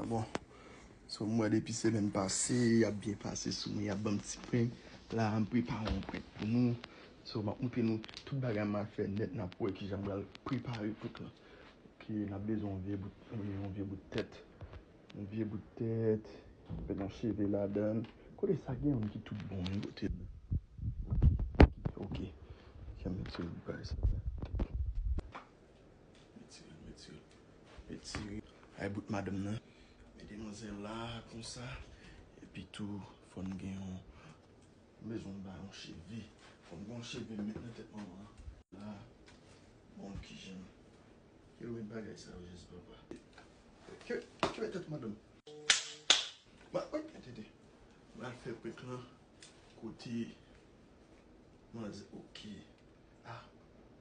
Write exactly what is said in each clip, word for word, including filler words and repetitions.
Bon, so m wè depi semèn pase, y ap byen pase sou mwen, y ap ban m ti prank. La, m prepare yon prank pou nou. So, m ap montre nou tout bagay m al fè nèt, n ap wè kijan m pral prepare prank lan. Ok, n ap bezwen yon vye bout, yon vye bout tèt. Yon vye bout tèt, met yon cheve ladan l. Kote sa gen youn ki tout bon, wi, kote l. Ok, ok. Kè m met sou bagay sa. Retire l, retire l, retire l. Ay bout madanm nan. Met demwazèl la, konsa. Epi tou, fò n gen yon, m bezwen ba yon cheve. Fò n gen yon cheve m met nan tèt manman an. La, bon, kijan. Ki lwen bagay sa yo, Jezi papa. Ki, ki lwen tèt madanm. Ma, wi, tete. M al fè prank lan kote manzè, ok. Ah,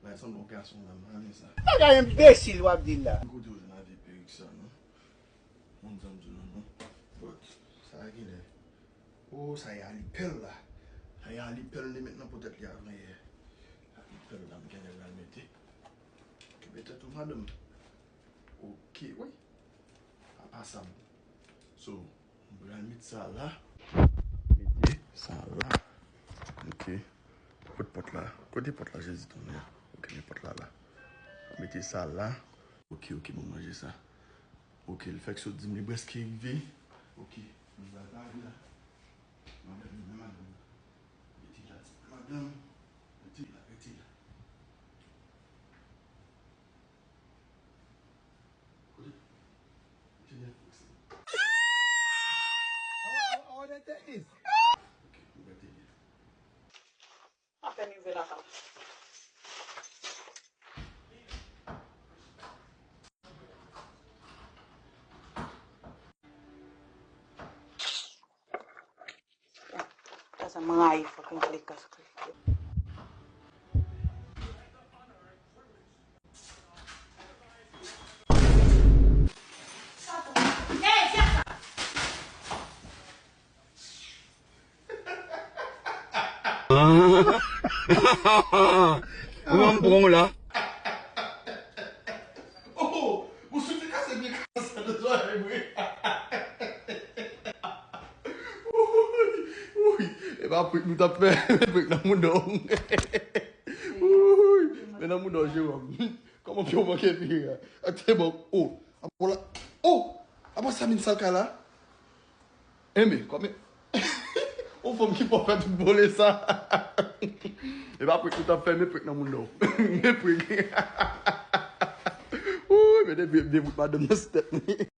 bagay sanble yon gason la, m renmen sa. Bagay enbesil w ap di la. Kote w jwenn avèk perik sa, non? Moun zanm di non, non. But, sa a genlè. Oh, sa y a li pèl la. Sa y a li pèl li met nan potèt li avan yè. Sa li pèl la, m genlè pral mete. Kenbe tèt ou, madanm. Ok, wi. Apa sa m. So, m pral met sa la. Mete sa la. Ok. Kot pòt la? Kote pòt la, Jezi tounen? Ok, men pòt la la. Mete sa la. Ok, ok, bon, manje sa. Ok, l fèk sot di m li prèske rive. Ok, m pral pale la. Madanm, men madanm la. Rete la, ti madanm. Rete la, rete la. Kote? Rete la, rete la. Awa, awa, awa, rete la. Ok, m rete la. Apèn rive lakay. Sa, sa m rayi, fòk m kle kas kle. Ou an pran w la. Oh, ou sou te kase byen kase sa de zòrèy mwen. Wi, wi. E pa prank nou t ap fè, prank nan mouda w. Wi, men nan mouda w, Jewòm. Kòman pye w manke vire a? Ak te bon, oh, apa la, oh, apa sa vin sal kay la? Enben, kòman yon fanm ki pa fè tout vole sa? E pa prank nou t ap fè, men prank nan mouda w. Men prank. Wi, men de, de, de bout madanm nan sou tèt mwen.